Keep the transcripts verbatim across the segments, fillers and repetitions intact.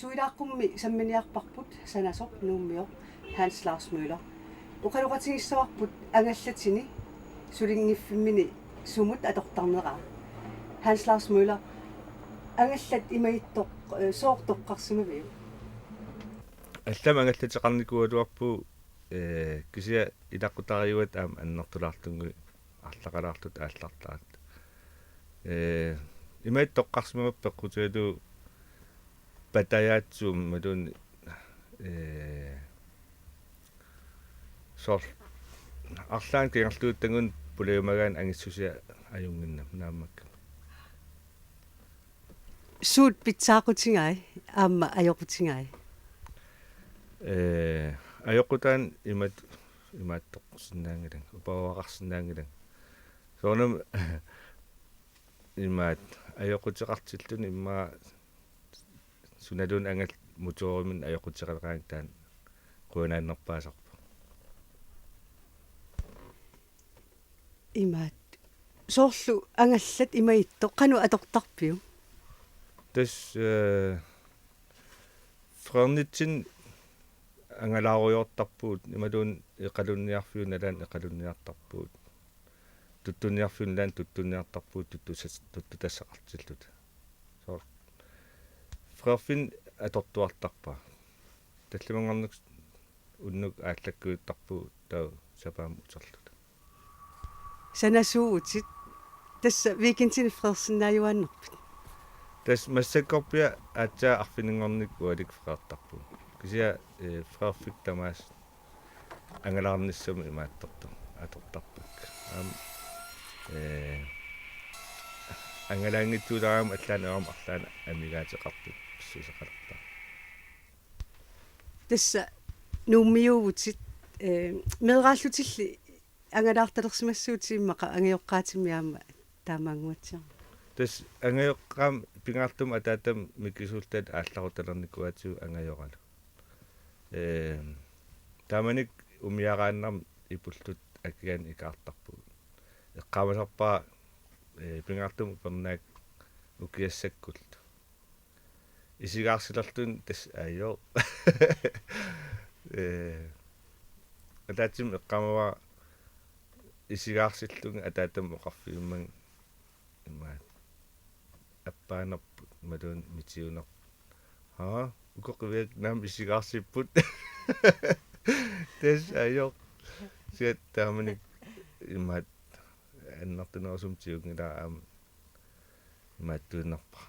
Suilaaqqummi samminiarparput sanasoq nuummioq Hans Lars Møller. Oqaloqatigissavarput angallatini sulinngiffimmini sumut atortarneraa. Hans Lars Møller, angallat imaattoq, eh, sooq toqqarsimaviuk? Allamik angallateqarnikuugaluarpugut, eh, kisianni ilaqutariiaat aamma annertulaarlugit arlaqalaarluta aallartaat. Eh, imaattoq toqqarsimavara peqqutigalugu patajaatsummalun, eh, soorlu arlaannik kangerluuttangun pulajumagaanni angissusia ajunnginnami naammakkami. Suut pitsaaqutigai aamma ajoqutigai? Eh, ajoqutaanni imaat, imaattoqarsinnaanngilanga, uparuaqarsinnaanngilanga. Soorunami imaat ajoquteqartilluni immaqa sunaluunniit angallat motorimik ajoquteqaleqaangat taanna qujanarnerpaasarpoq. Imaat. Soorlu angallat imaattoq qanoq atortarpiuk? Tassa, eh, freernitsinni angalaarujoortarpugut, imaluunniit eqalunniarfiup nalaani eqalunniartarpugut. Tuttunniarfiup nalaani tuttunniartarpugut tuttusas-, tuttutassaqartilluta. Soorlu freerfinni atortuartarpara. Tallimanngornikkut unnuk aallakkuuttarpugut taava sapaammi uterluta. Sanasuuvutit. Tassa weekendini freersinnaajuaannarpit? Tassa massakkorpiaq aatsaat arfininngornikkut ualikkut freertarpugut. Kisianni, eh, freerfik tamaasa angalaarnissamut imaattortoq atortarpakka. Aamma, eh, angalaanngitsuulaarama allaat aamma arlaannik amigaateqartut pissuseqalerpara. Tassa nuummiuuvutit, eh, meeraallutilli angalaartalersimassuutit immaqa angajoqqaatimmik aamma taamaannguatsiarneq? Tassa angajoqqaamik pingaartumik ataatama mikisuulluta aallarutalernikkuatigut angajoralu. Eh, taamanikkut umiaraannarmik ipulluta akianik ikaartarpugut. Eqqaamasarpara, eh, pingaartumik upernaakka ukiassakkullu. Isigaarsilerluni tassa ajor. Eh, ataatsimik eqqaamavara isigaarsillunga ataatama oqarfigimmanga imaat. Appaanerput imaluunniit mitiunerput. Haa, uku qiviakka naamik isigaarsipput. Tassa ajor. Siat taamanikkut imaat annertunerusumik tigunngilara aamma imaattuinnarpara.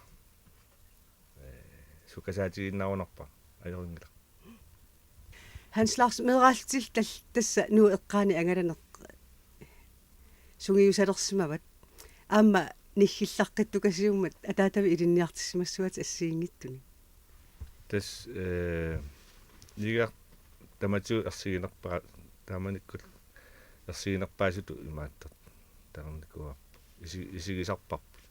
Eh, sukasaatigiinnarunarpara, ajorinngilaq. Hans Lars, meeraallutillu tal-, tassa Nuup eqqaani angalaneq sungiusalersimavat. Aamma niggillaqqittukasiummat ataatavit ilinniartissimassuatit assigiinngitsunik. Tassa, eh, nigiaq tamatigut ersiginerpaa-, taamanikkut ersiginerpaasutut imaattortarnikuuarput. Isi-, isigisarparput.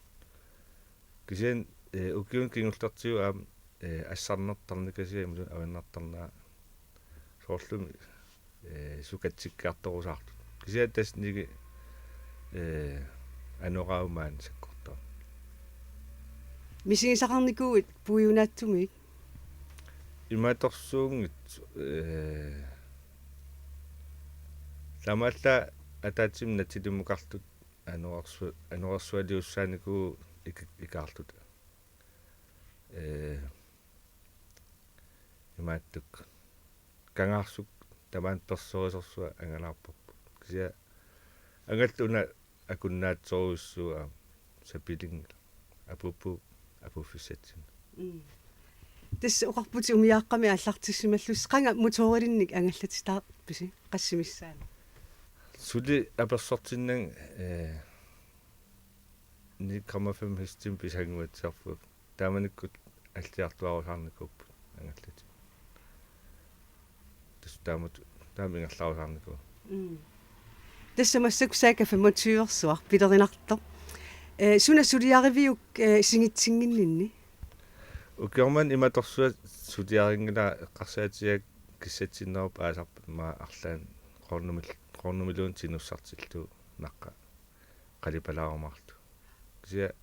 Kisianni, eh, ukiuni kingullertigut aamma, eh, assarnertarnikasiat imaluunniit avannartarnerat soorlumi, eh, sukatsikkiartorusaartut. Kisianni tassa nigit, eh, anoraagut maani sakkortooq. Misigisaqarnikuuit puiunaatsumik? Imaattorsuunngitsoq, eh, taamaallaat ataatsimik natsilimmukarluta anorersu-, anorersualiussaanikuuvugut ik-, ikaarluta. Eh, imaattukkut. Kangaarsuk tamaani persorisorsuaq angalaarparput. Kisianni angallat una akunnaatsorujussuuvoq aamma sapilinngilaq. Apuuppugut apuuffissatsinnut. Mm. Tassa oqarputit umiaaqqami aallartissimallusi, qanga motorilinnik angallatitaarpisi qassimissaanut? Suli apersortinnanga, eh, ni komma fem hestimik pisannguatsiarpunga. Taamanikkut alliartuaarusaarnikuupput angallatit. Tassa taamatut, taama ingerlaarusaarnikuuvoq. Mm. Tassa massakkut Saga femogtyversuaq pilerinartoq. Eh, suna suliariviuk, eh, singitsinnginninni? Ukioq manna imaattorsuaq suliarinngilanga, eqqarsaatigaakka kissatsinnerup aasarput immaqa arlaannik Qoornumil-, Qoornumiluunniit tinussartillugu naqqa qalipalaarumaarlugu. Kisianni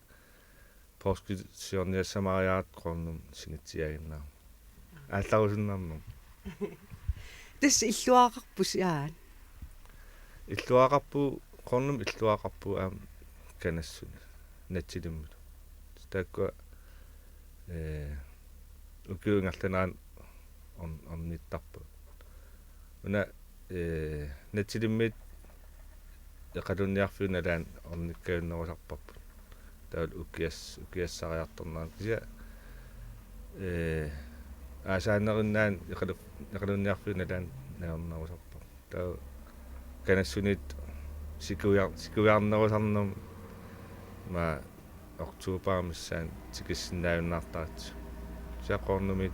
poorskip siorniassamariaratta Qoornumut singitsiaaginnarama. Aallarusunnermut. Tassa illuaraqarpusi aamma? Illuaraqarpugut, Qoornumut illuaraqarpugut aamma Kanassuni, Natsilimmut. Taakkua, ee, ukiup ingerlanerani orn-, ornittarpagut. Una, ee, Natsilimmiit Iqalunniarfiup nalaani ornikkajunnerusarparput. Taavalu ukias-, ukiassariartornerani. Kisianni, ee, aasaanerinnaani Iqalu-, Iqalunniarfiup nalaani najornerusarparput. Taava Kanassuniit sikuiar-, sikuiarnerusarnermi aamma oktoberip missaani tikissinnaajunnaartaratsigu. Kisianni Qoornumit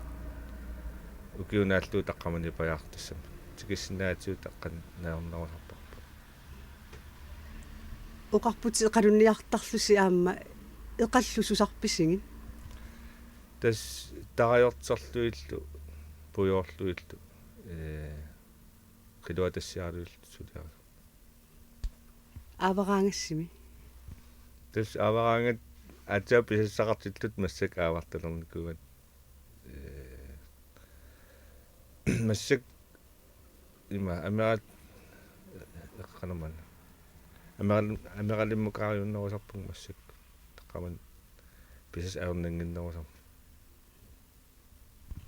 ukiunaallu taqqamani pajaartassami tikissinnaatigut taqqani najornerusarparput. Oqarputit eqalunniartarlusi aamma, eqallu susarpisigit? Tassa tarajorterlugillu, pujoorlugillu, ee, qiluatassiaralugillu suliarisuppara. Aavaraangassimi? Tassa aavaraangat aatsaat pisassaqartilluta massakkut aavartalernikuugatta. Ee, massakkut ima amerat-, eqqanamana. Ameral-, ameralimmukaarusunnerusarpunga massakkut. Taqqamani pisassat ajornannginnerusarput.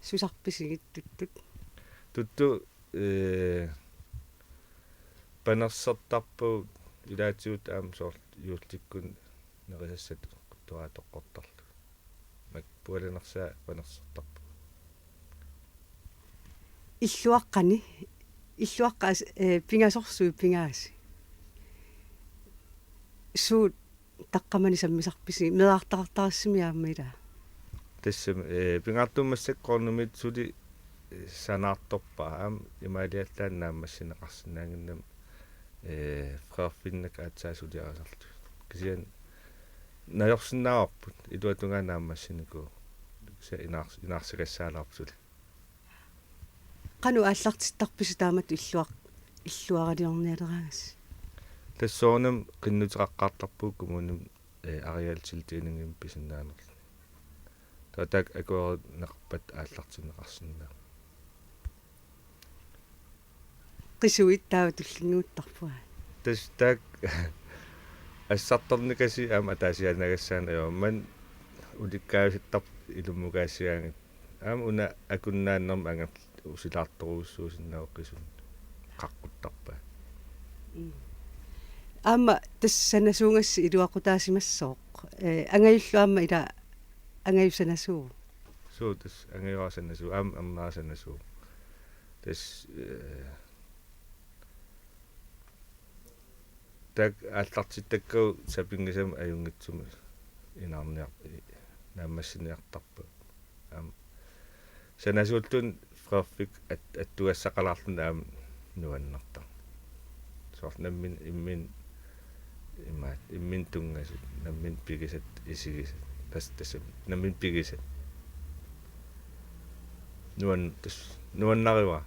Susarpisigit tuttut? Tuttut, ee, panersertarpagut ilaatigut aamma soorlu juullikkut nerisassat quttuaatoqqortarlugit. Makku pualanersaat panersertarpagut. Illuaqqani, illuaqqat, ee, pingasorsuit pingaasi. Suut taqqamani sammisarpisi, meerartaqartarissimi aamma ilaa? Tassami, ee, pingaartumik massakkut Qoornumit suli, ee, sanaartorpara aamma imaaliallaannaq naammassineqarsinnaannginnami, ee, Frederik-imit aatsaat suliarisarlugit. Kisianni najorsinnaavarput, iluatungaa naammassinikuuvoq. Kisianni inaars-, inaarsigassaalerput suli. Qanoq aallartittarpisi taamatut illuaq-, illuaraliornialeraangassi? Tassa soorunami qinnuteqaqqaartarpugut kommunimi, ee, arealtildelingi pisinnaanerluni. Taava taakku akuerineqarpata aallartinneqarsinnaavoq. Qisuit taava tullinnguuttarpunga. Tassa taakku assartornikasii aamma ataasiaannagassaanik ajormat, ulikkaavissattarput ilummukaassigaangatta. Aamma una akunnaannermi angerlarsilaartorujussuusinnaavoq qisunik qaqquttarpaat. Mm. Aamma tassa sanasuugassi iluaqutaasimassooq. Ee, angajullu aamma ilaa angajut sanasuuvoq? Suu, tassa angajua sanasuuvoq, aamma ernera sanasuuvoq. Tassa, ee, taakku aallartittakkagut sapinngisamik ajunngitsumik inaarniar-, naammassiniartarpagut. Aamma sanasuulluni Frederik at-, attugassaqalaarluni aamma nuannertarpoq. Soorlu nammineq imminut imaat, imminut tunngasut, nammineq pigisat, isigisat, tassa tassami, nammineq pigisat. Nuan-, tassa nuannarivara.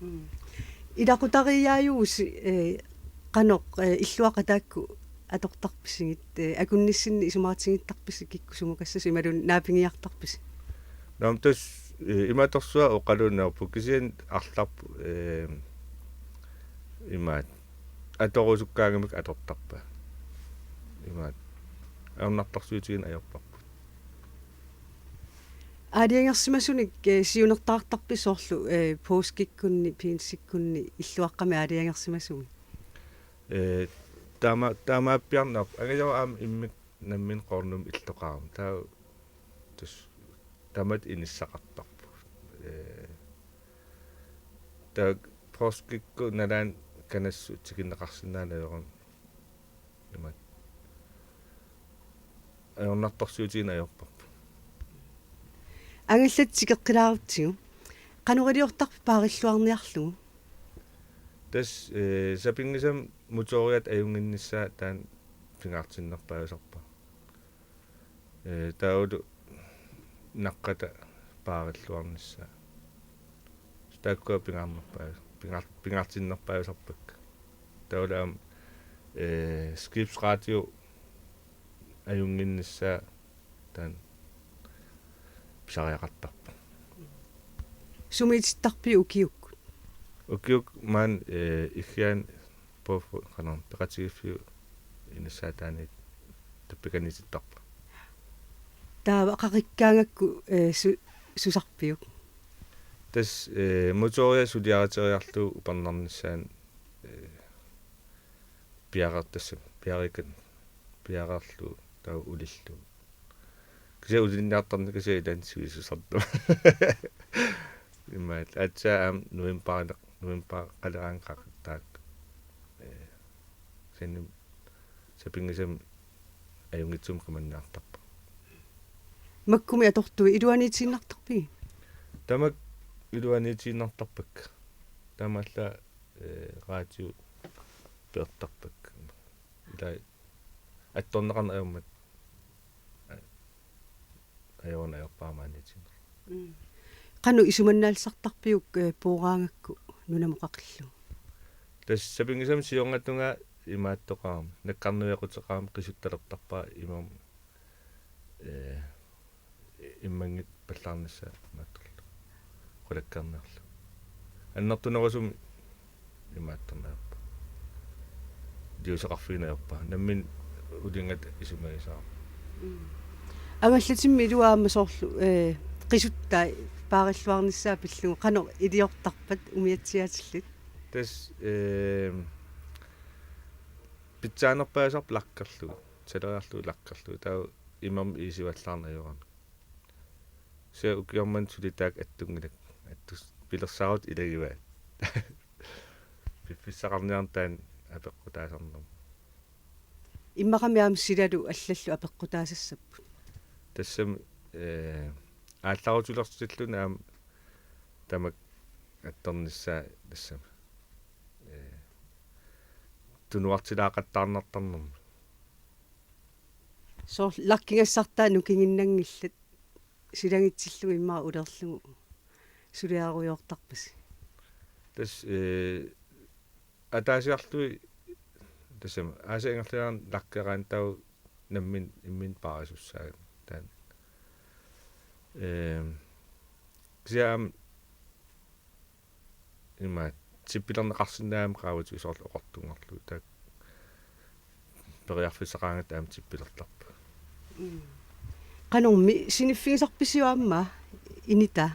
Mm. Ilaqutariiaajuvusi, ee, qanoq, ee, illuaqqat taakku atortarpisigit, ee, akunnissinni isumaqatigiittarpisi kikkut sumukassasut imaluunniit naapigiartarpisi? Naamik tassa, ee, imatorsuaq oqaluunneq ajorput kisianni arlarput, ee, imaat atorusukkaangamik atortarpaat. Imaat ajornartorsiutigineq ajorparput. Aalajangersimasunik, ee, siunertaqartarpisi soorlu, ee, poorskikkunni, piinsikkunni illuaqqamik aalajangersimasumik? Ee, taama-, taamaappiarnarpoq. Angajora aamma immikkut nammineq Qoornumut illoqarami. Taava tassa taamatut inissaqartarpugut. Ee, taava poorskikkut nalaani Kanassut tikinneqarsinnaanagit ajorami. Imaat. Ajornartorsiutigineq ajorparput. Angallatit tikeqqilaarutsigu. Qanoq iliortarpit paarilluarniarlugu? Tassa, ee, sapinngisamik motoriata ajunnginnissaa taanna pingaartinnerpaajusarpara. Ee, taavalu naqqata paarilluarnissaa. Taakkua pingaarnerpaaj-, pingaar-, pingaartinnerpaajusarpakka. Taavalu aamma, ee, skibsradio ajunnginnissaa taanna pisariaqartarpoq. Sumiitittarpiuk ukiukkut? Ukiukkut maani, eh, Iggiani Påfuglu, qanoq, peqatigiiffiup inissaataaniit tappikaniitittarpara. Taava qaqikkaangakku, eh, su-, susarpiuk? Tassa, eh, motoria suliariteriarlugu upernarnissaanut, eh, piareertassam, piareerikkat, piareerlugu, taava ulillugu. Kisianni ulinniartarneq kisianni ilaanni sivisusartut. Imaat, aatsaat aamma novembarineq, novembarip qaqikkaangat taakku. Eh, kisianni sapinngisamik ajunngitsumik qimanniartarpara. Makkumi atortui iluaniitiinnartarpigit? Tamakku iluaniitiinnartarpakka. Taamaallaat, eh, radio peertarpakka. Ilaa attorneqarneq ajormat, a-, ajoraanni ajorpara maaniitsinera. Mm. Qanoq isumannaallisartarpiuk, eh, pooraangakku nunamut qaqillugu? Tassa sapinngisamik siornatungaa imaattoqarami, nakkarnaveeqquteqarami qisuttalertarpara imaammat, eh, immanngitsoq pallaarnissaa imaattorlu. Qulakkeerniarlugu. Annertunerusumik imaattorneq ajorpara. Iliuuseqarfigineq ajorpara. Nammineq ulinngata isumagisaarput. Mm. Angallatimmi ilua aamma soorlu, eh, qisuttai paarilluarnissaat pillugu qanoq iliortarpat umiatsiaatillit? Tassa, eh, pitsaanerpaasarpoq lakkerlugu, saleriarlugu lakkerlugu. Taava imermik iisivallaarneq ajorami. Kisianni ukioq manna suli taakku attunngilakka. Attus-, pilersaarutit ilagivaat. Piffissaqarniarneq taanna apeqqutaasarnermut. Immaqami aamma silalu allallu apeqqutaasassapput. Tassami, eh, aallarutilertilluni aamma tamakku attornissaa tassami. Eh, tunuartilaaqattaarnartarnermut. Soorlu lakkigassartaa nukinginnanngillat, silagitsillugu immaqa ulerlugu suliarujoortarpasi. Tassa, eh, ataasiarlugit tassami aasiit ingerlaneranni lakkeraanni taava nammineq imminut paarisussaagamik taanna. Ehm, kisianni aamma imaattoq tippilerneqarsinnaagami qaavatigut soorlu oqortunngorlugu. Taakku periarfissaqaraangatta aamma tippilertarput. Mm. Qanormi siniffigisarpisiuk aamma initaa?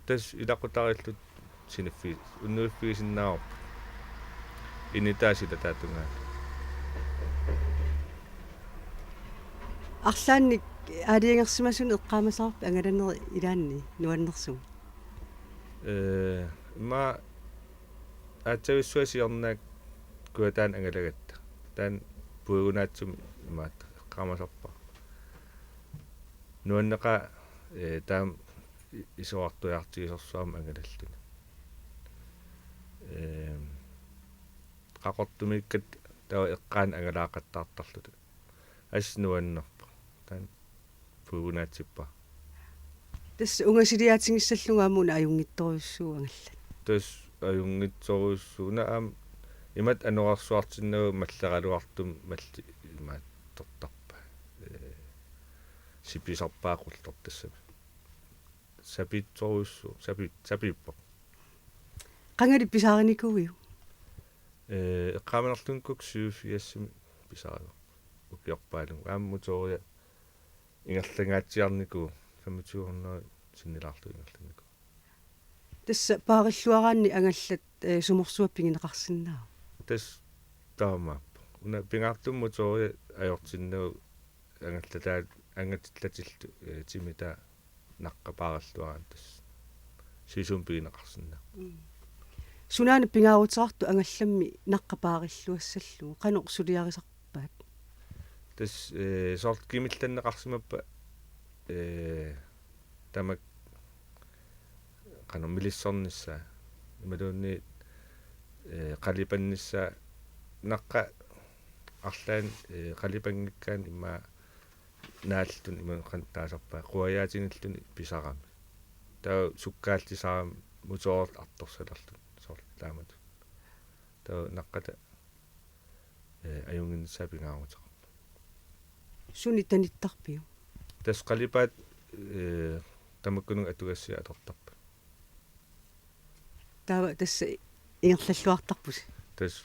Tassa ilaqutariilluta siniffi-, unnuiffigisinnaavarput. Initaa silataata tungaanut. Arlaannik aalajangersimasunik eqqaamasaarpit angalanerit ilaanni nuannersumik? Eh, immaqa aatsavissuaq siornaak kujataani angalagatta. Taanna puigunaatsumik imaattoq eqqaamasarpara. Nuanneqaaq, eh, taama i-, isorartujaartigisorsuarmik angalalluni. Eh, Qaqortumiikkatta taava eqqaani angalaaqattaartarluta. Assut nuannerpoq. Taanna puigunaatsippara. Tassa ungasiliaatigissallugu aamma una ajunngitsorujussuuvoq angallat. Tassa ajunngitsorujussuuvoq. Una aamma imatut anorersuartinnagu malleraluartumik mallit imaattortarpai. Ee, sipisarpaat qullertassami. Sapiitsorujussuuvoq, sapiit-, sapiippoq. Qangali pisaarinikuuiuk? Ee, eqqaamanerlunngikkukkit syvogfirsimi pisaarivarput. Ukiorpaalunnga. Aamma motoria ingerlangaatsiarnikuuvoq, femogtyve hundrede sinnilaarlugu ingerlannikuuvoq. Tassa paarilluaraanni angallat, ee, sumorsuaq pigineqarsinnaava? Tassa taamaappoq. Una pingaartumik motoria ajortinnagu angallataat, angatillatillu, ee, timitaa naqqa paarilluaraanni tassa sisuumik pigineqarsinnaavoq. Mm. Sunaana pingaaruteqartoq angallammi naqqa paarilluassallugu? Qanoq suliarisarpaat? Tassa, ee, soorlu kimillanneqarsimappat, ee, tamakku qanoq milissornissaa. Imaluunniit, ee, qalipannissaa, naqqa arlaanni, ee, qalipanngikkaanni immaqa naallutik imaluunniit qanoq taasarpaat, quajaatigilluni pisarami. Taava sukkaallisarami motorerluta artorsalerluta soorlu taamatut. Taava naqqata, ee, ajunnginnissaa pingaaruteqarpoq. Sunik tanittarpiuk? Tassa qalipaat, ee, tamakkununnga atugassiat atortarput. Taava tassa ingerlalluartarpusi? Tassa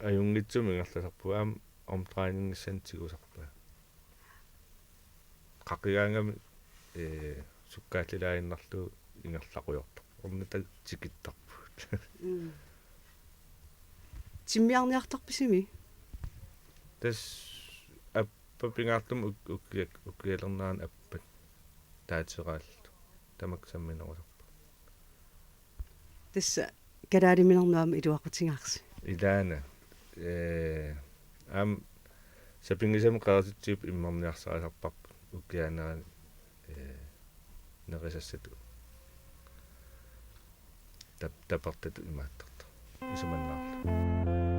ajunngitsumik ingerlasarpunga, aamma omdrejningscentrit tigusarpunga. Qaqigaangami, ee, sukkaallilaaginnarlugu ingerlaqujoortarpoq. Ornitaq tikittarpugut. Mm. Timmiarniartarpisimi? Tassa appat pingaartumik uk-, ukiak-, ukialernerani appat taateraallutik. Tamakku samminerusarput. Tassa kalaaliminermut aamma iluaqutigaarsi. Ilaana. Ee, aamma sapinngisamik qerititsivippoq immerniarsarisarparput ukiaanerani, ee, nerisassatut. Tap-, tapertatut imaattartoq. Isumannaarlugu.